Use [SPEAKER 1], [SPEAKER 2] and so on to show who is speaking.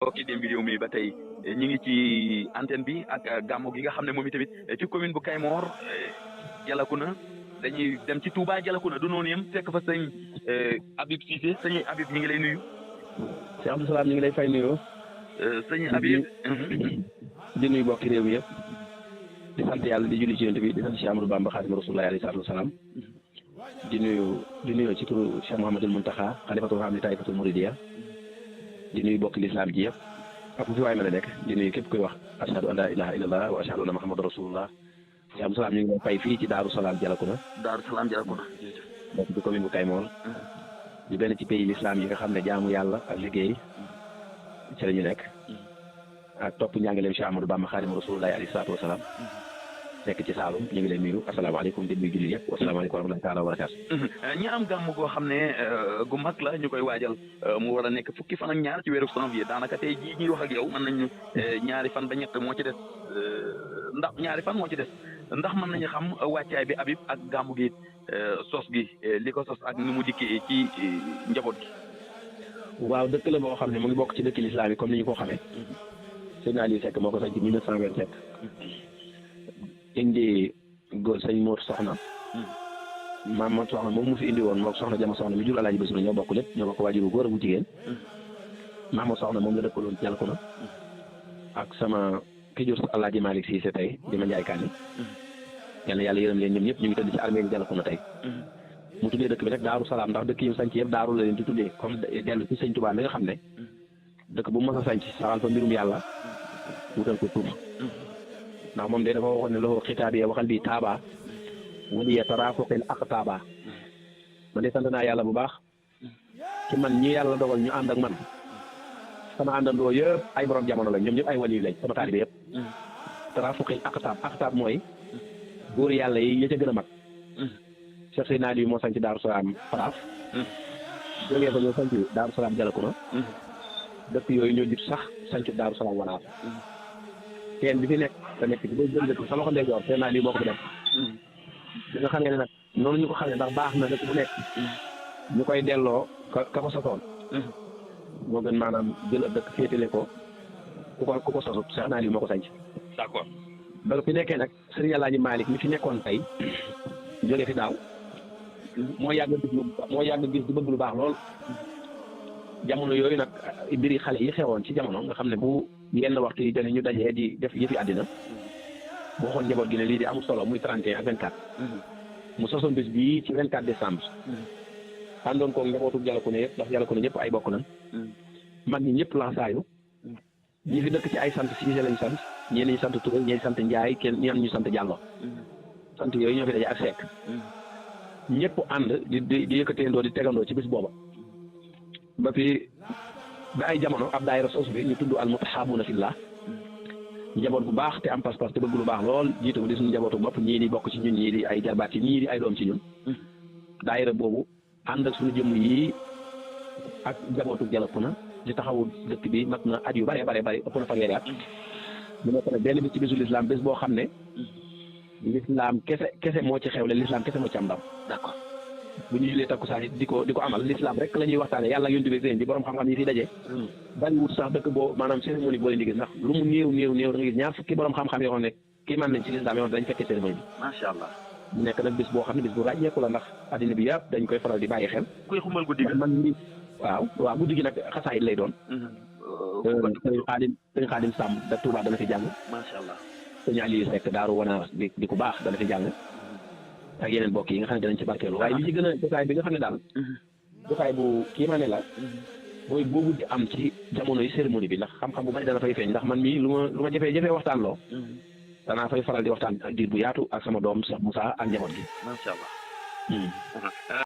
[SPEAKER 1] mbokki Demby Réew mi ba tey ñu ngi ci antenne bi ak gàmmu gi nga xam ne moom itamit ci commune bu Kaymoor Jalakuna dañuy dem ci Touba Jalakuna du noonu yem fekk fa sëñ Habib Cissé sëñ Habib ñu ngi lay nuyu.
[SPEAKER 2] Cheikh Abdou Salam ñu ngi lay fay nuyoo.
[SPEAKER 1] sëñ Habib.
[SPEAKER 2] di nuyu mbokki réew mi yëpp. di sant yàlla di julli ci yonent bi di sant Cheikh Amadou Bamba Xaadimu Rasuul alayhi salaatu wa salaam. di nuyu ci turu Cheikh Mouhamadul Mountakha xalifatul aam li taifatul muridiyya di nuyu bokki lislaam ji yëpp ak fu fi waay mën a nekk di nuyu képp koy wax ashhadu an la ilaha illallah wa ashhadu anna muhammadu rasulullah. Cheikh Abdou Salam ñu ngi lay fay fii ci Daaru Salaam Jalakuna.
[SPEAKER 1] Daaru Salaam Jalakuna.
[SPEAKER 2] bokk ci commune bu Kaymoor. di benn ci pays l'islam yi nga xam ne jaamu yàlla ak liggéey ci la ñu nekk. ak topp njàngaleem Cheikh Amadou Bamba Xaadimu Rasuulullaahi alayhi salaatu wa salaam. nekk ci Saalum ñu ngi lay nuyu asalaamaaleykum di nuyu julli yëpp wasalaamaaleykum wa rahmatullaahi taala wa barakaatu.
[SPEAKER 1] ñi am gàmm goo xam ne gu mag la ñu koy waajal mu war a nekk fukki fan ak ñaar ci weeru janvier daanaka tey jii ñuy wax ak yow mën nañu ñaari fan ba ñett moo ci des ndax ñaari fan moo ci des ndax mën nañu xam wàccaay bi Habib ak gàmm gi sos gi li ko sos ak ni mu dikkee ci njaboot gi.
[SPEAKER 2] waaw dëkk la boo xam ne mu ngi bokk ci dëkk lislaam yi comme ni ñu ko xamee. Seydina Aliou Seck moo ko sañ ci 1927. indi góor sëñ Mor Soxna. maam Mor Soxna moom mu fi indi woon moom Soxna Jama Soxna mi jur Alaaji Basiru ñoo bokk lépp ñoo bokk waajuru góor bu jigéen. maam Mor Soxna moom la dëkkaloon Jalakuna. ak sama ki jur Alaaji Malick Cissé tey di ma Njaay Kaani. yal na yàlla yërëm leen ñoom ñëpp ñu ngi tëdd ci armée bi Jalakuna tey. mu tuddee dëkk bi rek Daaru Salaam ndax dëkk yi mu sanc yëpp daaru la leen di tuddee comme dellu ci sëñ Tuubaa mi nga xam ne. dëkk bu mu mës a sanc saxal fa mbirum yàlla wutal ko tur. ndax moom de dafa waxoon ne loxo xitaab yi waxal bi taaba waliya taraafuqil aqtaaba man de sant naa yàlla bu baax ci man ñi yàlla dogal ñu ànd ak man sama àndandoo yëpp ay borom jamono lañ ñoom ñëpp ay waliyu lañ sama taalibe yëpp taraafuqil aqtaab mooy góor yàlla yi ya ca gën a mag Cheikh Seydina Aliou moo sanc Daaru Salaam Faraaf jógee fa ñoo sanc Daaru Salaam Jalakuna dëkk yooyu ñoo jut sax sanc Daaru Salaam Wanaaf teen bi fi nekk te nekk ci day jël dëkk sa loxo ndeyjoor Seydina Aliou moo ko fi def bi nga xam ne nag noonu ñu ko xam ne ndax baax na dëkk bu nekk ñu koy delloo ka ko sosoon moo gën maanaam jël ab dëkk féetale ko ku ko sosut Seydina Aliou moo ko sanc
[SPEAKER 1] d'accord
[SPEAKER 2] ba fi nekkee nag Sëriñ Alaaji Malick mi fi nekkoon tey jóge fi daaw moo yàgg gis di bëgg lu baax lool jamono yooyu nag mbiri xale yi xewoon ci jamono nga xam ne bu yenn waxtu yi jone ñu dajee di def yëfi àddina boo xoon njaboot gi ne lii di amul solo muy 31 ak 24 mu sosoon bés bii ci 24 décembre àndoon ko njabootu Jalakuna yëpp ndax Jalakuna ñëpp ay bokk nañ mag ñi ñëpp lansaayu ñi fi dëkk ci ay sant Siise lañ sant ñenn ñi sant Touré ñenn sant Njaay kenn ñenn ñu sant Jàllo sant yooyu ñoo fi daje ak Seck ñëpp ànd di yëkkateendoo di tegandoo ci bis booba ba ay jamono ab daayira sos bi ñu tudd al mutahabuna fillah njaboot bu baax te am pas-pas te bëgg lu baax lool jiitu ko di suñu njabootu bopp ñii di bokk ci ñun ñii di ay jarbaat yi ñii di ay doom ci ñun daayira boobu ànd ak suñu jëmm yi ak njabootu Jalakuna di taxawu dëkk bi mat na at yu bare ëpp na fanweeri at mu nekk nag benn bis ci bisu lislaam bés boo xam ne lislaam kese moo ci xewle lislaam kese moo ci am ndam d'accord bu ñu julee takkusaan it di ko amal lislaam rek la ñuy waxtaane yàlla yonent bi di borom xam-xam yi fi daje bari wut sax dëkk boo maanaam cérémonie boo leen di gis ndax lu mu néew da nga gis ñaar fukki borom xam-xam yoo xam ne kii man nañ ci lislaam yoo xam ne dañ fekkee cérémonie bi
[SPEAKER 1] macha allah
[SPEAKER 2] mu nekk nag bis boo xam ne bis bu ràññeeku la ndax addina bi yëpp dañ koy faral di bàyyi xel
[SPEAKER 1] kuy xumbal guddi gi
[SPEAKER 2] waaw guddi gi nag xasaayit lay doon sëñ Xaadim Samb da Touba dana fi jàng
[SPEAKER 1] macha allah
[SPEAKER 2] sëñ Aliou Seck Daaru Wanaas di ku baax dana fi jàng ak yeneen bokk yi nga xam ne danañ ci barkeelu waaye li ci gën a jotaay bi nga xam ne daal jotaay bu kii ma ne la mooy boobu di am ci jamono yi cérémonie bi ndax xam-xam bu bari dana fay feeñ ndax man mii lu ma jafee waxtaan loo danaa fay faral di waxtaan diir bu yaatu ak sama doom Cheikh Moussa ak njaboot gi
[SPEAKER 1] macha allah